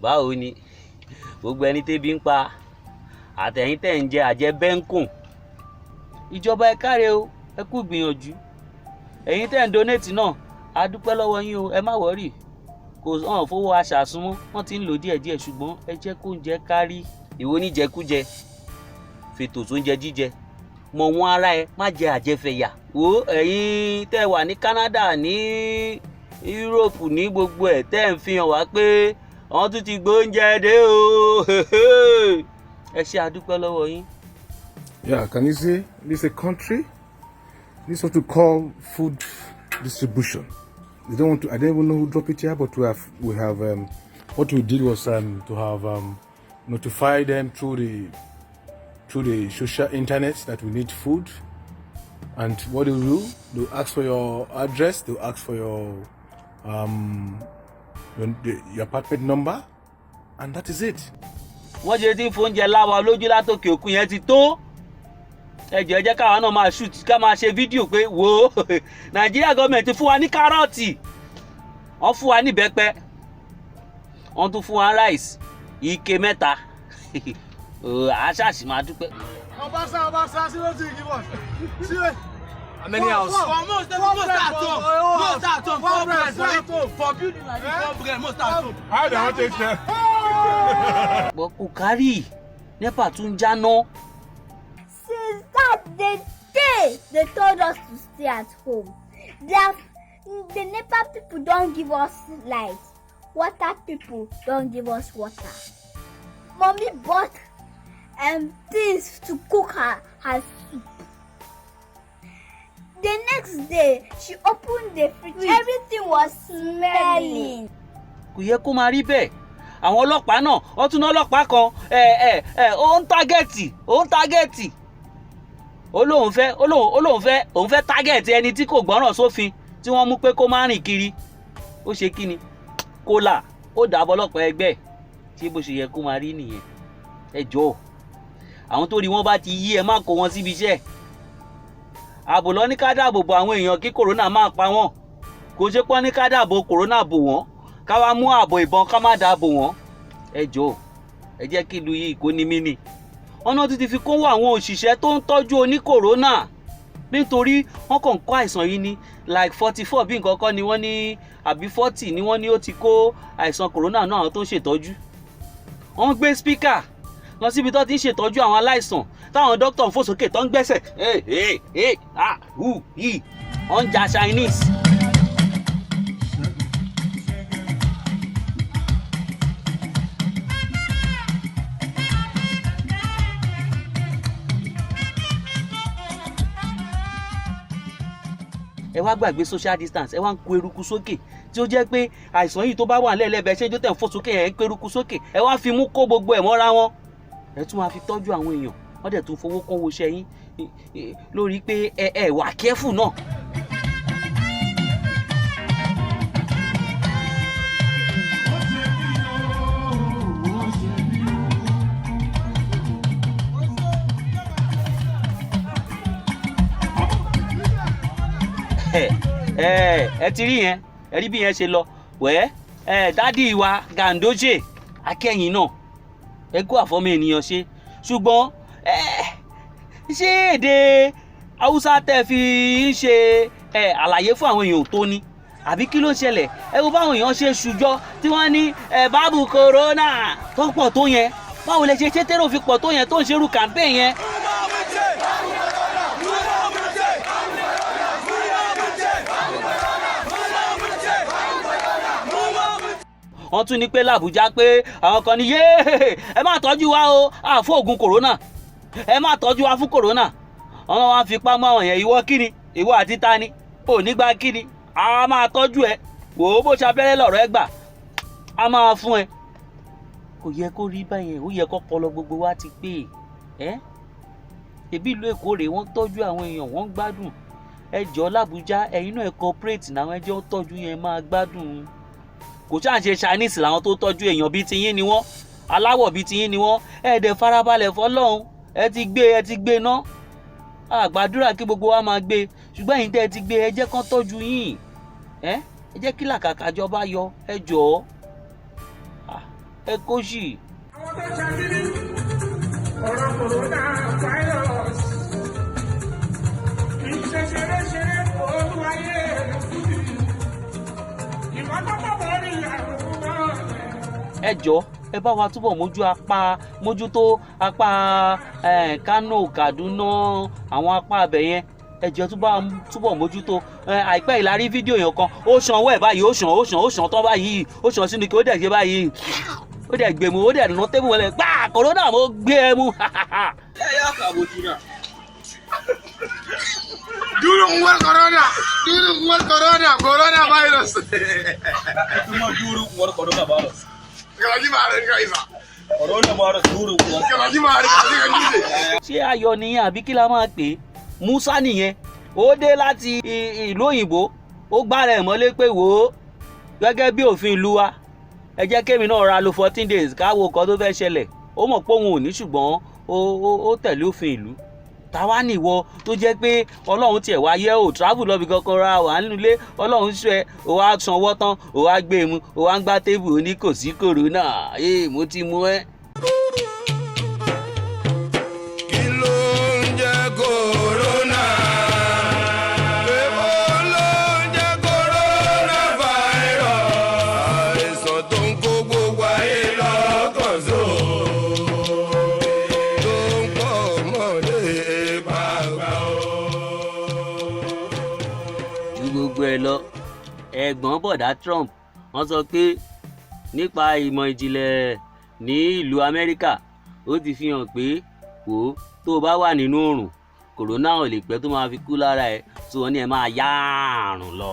Báwo ni gbogbo ẹni tébi ń pa àtẹ̀yìn tẹ̀ ń jẹ àjẹ bẹ́ńkùn? Ìjọba, ẹ káre o, ẹ kú gbìyànjú. Ẹ̀yin tẹ̀ ń donate náà, a dúpẹ́ lọ́wọ́ yín o. Ẹ má worry, kò hàn fowó aṣàsúnmọ́, wọ́n ti ń lò díẹ̀díẹ̀, ṣùgbọ́n ẹ jẹ́ kó ń jẹ kárí. Ìwọ oníjẹkújẹ, fètò sóúnjẹ jíjẹ, mọ̀ wọ́n ara ẹ, má jẹ àjẹfẹ̀yà. Wo ẹ̀yin tẹ́ wà ní Canada, ní Europe, ní gbogbo ẹ̀ tẹ́ ń fi hàn wá pé wọ́n tún ti gbóúnjẹ dé o, ẹ ṣe, àdúpẹ́ lọ́wọ́ yín. Yeah, can you see? This is a country. This is what we call food distribution. They don't want to. I don't even know who dropped it here, but we have what we did was to have notified them through the social internet that we need food. And what they do, they'll ask for your address, they'll ask for your apartment number, and that is it. Wọ́n ṣe tí ń fóúnjẹ láwa lójú látòkè òkun yẹn ti tó. Ẹ jọ̀ọ́, ẹ jẹ́ káwa náà máa shoot, ká máa ṣe fídíò pé wò ó, Nàìjíríà gọ́ọ̀mẹ̀ntì fún wa ní carrot, wọ́n fún wa ní ìbẹ́pẹ, wọ́n tún fún wa rice ike 3. Àṣàṣì máa dúpẹ́. Obasa, Obasa, see wetin you give us. See wetin. How many house? For most, most stay at home. Most stay at home. Four Four bread, bread stay at home. for building like this. Four bread, most stay at home. How they want to take Bọ́ kò kárì, NEPA tún jáná. Since that the day they told us to stay at home, the NEPA people don give us light, water people don give us water. Mommy bought things to cook her soup. The next day she opened the fridge, everything was smelling. Kò yẹ kó máa rí bẹ́ẹ̀. Àwọn ọlọ́pàá náà, wọ́n tún ní ọlọ́pàá kan ẹ ẹ ẹ ó ń target, ó ń target, ó lóun fẹ́ òun fẹ́ target ẹni tí kò gbọ́ràn sófin tí wọ́n mú pé kó má rìn kiri. Ó ṣe kí ni kólà, ó dàbọ̀ ọlọ́pàá ẹgbẹ́ ẹ̀. Ṣé bó ṣe yẹ kó máa rí nìyẹn? Ẹ jọ̀ọ́, àwọn tó rí wọn bá ti yí, ẹ má kó wọn síbi iṣẹ́. Ààbò lọ ní ká dáàbò bo àwọn èèyàn kí corona máa pa wọ́n. Kò ṣe pọ́n ní ká dáàbò corona bò wọ́n, ká wá mú ààbò ìbọn ká má dáàbò wọ́n. Ẹ jọ̀ọ́, ẹ jẹ́ kí ìlú yìí kó ní mí nì. Ọ̀nà tún ti fi kówó àwọn òṣìṣẹ́ tó ń tọ́jú oní corona, nítorí wọ́n kàn ń kó àìsàn yìí ní like 44 bí nǹkan kan ni wọ́n ní, àbí 40 ni wọ́n ní ó ti kó àìsàn corona náà. Àwọn tó ń ṣètọ́jú, wọ́n gbé speaker lọ síbi tó ti ń ṣètọ́jú àwọn aláìsàn, táwọn dókítà ń fò sókè, tó ń gbẹ́sẹ̀, hey hey hey, ah, hu, hi, wọ́n ń ja Chinese. Ẹ wá gbàgbé social distance, ẹ wá ń kó eruku sókè, tí ó jẹ́ pé àìsàn yìí tó bá wà lẹ́lẹ́bẹ̀ẹ́ ṣé tó tẹ̀ ń fò sókè, ẹ̀ ń kó eruku sókè, ẹ wá fi mú kó gbogbo ẹ̀ mọ́ra wọn, ẹ tún máa fi tọ́jú àwọn èèyàn. Wọ́n dẹ̀ tún fowó kún owó iṣẹ́ yín lórí pé ẹ wà careful náà. Ẹ ti rí yẹn, ẹ rí bí yẹn ṣe lọ wẹ́. Ẹ daddy wa Ganduje, akẹ́yìn náà, ẹ kó àfọ́mọ ènìyàn ṣe, ṣùgbọ́n ẹ ṣé èdè Haúsá tẹ́ fi ń ṣe ẹ àlàyé fún àwọn èèyàn tó ní, àbí kí ló ń ṣẹlẹ̀? Ẹ wo báwọn èèyàn ṣe ṣùjọ tí wọ́n ní ẹ báàbù corona tó pọ̀ tó yẹn. Báwo lẹ ṣe ṣe tẹ́rọ fi pọ̀ tó yẹn tó ń ṣerú campaign yẹn? Wọ́n tún ní pé làbújá pé àwọn kan ní yéé, ẹ má tọ́jú wa o, àfọ oògùn corona, ẹ má tọ́jú wa fún corona. Wọ́n wá fipá mọ́ àwọn yẹn. Ìwọ kíni? Ìwọ àti ta ni ò ní gba kíni? A máa tọ́jú ẹ. Wò ó, bó ṣe abẹ́rẹ́ lọ̀rọ̀ ẹ gbà, a máa fún ẹ. Kò yẹ kó rí báyẹn. Ó yẹ kó pọlọ gbogbo wa ti pé ẹ. Ẹbí ìlú Èkó rèé, wọ́n tọ́jú àwọn èèyàn, wọ́n gbádùn. Ẹ jọ, làbújá, ẹ̀yin náà ẹ cooperate náà, ẹ jẹ́ ó tọ́jú yẹn, máa gbádùn. Kò ṣáà ṣe Chinese làwọn tó tọ́jú èèyàn, bíi tiyín ni wọ́n, aláwọ̀ bíi tiyín ni wọ́n. Ẹ dẹ̀ farabalẹ̀ fọlọ́run. Ẹ ti gbé, ẹ ti gbé ná. Àgbàdúrà kí gbogbo wa máa gbé, ṣùgbọ́n ẹ̀yin tẹ́ ẹ ti gbé, ẹ jẹ́ kán tọ́jú yín. Ẹ jẹ́ kí làkàkà jọba yọ. Ẹ jọ̀ọ́, Ẹ kó sì. Àwọn tó ṣàkíní ọ̀rọ̀ corona virus kì í ṣe ṣeré-ṣeré, olúwayé fúdi ìmọ́tótó borí àrùn náà. Ẹ jọ, ẹ bá wa túbọ̀ mójú apá mójútó apá Kano, Kaduna, àwọn apá abẹ yẹn. Ẹ jọ, túbọ̀ mójútó. Àìpẹ́ yìí la rí fídíò yẹn kan, ó ṣan ọwọ́ ẹ̀ báyìí, ó ṣan, ó ṣan, ó ṣan tán báyìí, ó ṣan sínú ike, ó dẹ̀ ṣe báyìí, ó dẹ̀ gbé mu, ó dẹ̀ nà table wọlé gbáà. Corona, mo gbé ẹ mú. Ẹ yá kàbójú náà. Durin uwar corona, durin uwar corona, corona virus. Kuma durin uwar corona virus. Galaji ma rinka isa. Corona virus durin uwar. Galaji ma rinka isa. Ṣé ayọ̀ nìyẹn àbí kí la máa pè é? Musa nìyẹn, ó dé láti ìlú òyìnbó, ó gbára ẹ̀ mọ́lé pé wò ó, gẹ́gẹ́ bí òfin ìlú wa, ẹ jẹ́ kémi náà ra lo 14 days káwo nǹkan tó fẹ́ ṣẹlẹ̀. Ó mọ̀ pé òun ò ní, ṣùgbọ́n ó tẹ̀lé òfin ìlú. Táwa nìwọ tó jẹ́ pé Ọlọ́run tiẹ̀ wá yẹ ò travel lọ́bi kankan ra wà nínú ilé, Ọlọ́run ṣọ́ ẹ, ó wá sanwó tán, ó wá gbé e mu, ó wá ń gbá table, ó ní kò sí corona. Ee, mo ti mú ẹ. Kí ló ń jẹ́ corona? Èwo ló ń jẹ́ corona virus? Àìsàn tó ń kó gbogbo ayé lọ́kàn só. Tó ń pọ̀ mọ́lẹ̀ pàgbà o. Ju gbogbo ẹ lọ, ẹ̀gbọ́n bọ̀dá Trump, wọ́n sọ pé nípa ìmọ̀ ìjìnlẹ̀ ní ìlú Amẹ́ríkà, ó ti fi hàn pé wò ó, tó o bá wà nínú oòrùn, corona ò lè pẹ́ tó máa fi kú lára ẹ̀ tí wọ́n ní ẹ máa yá àrùn lọ.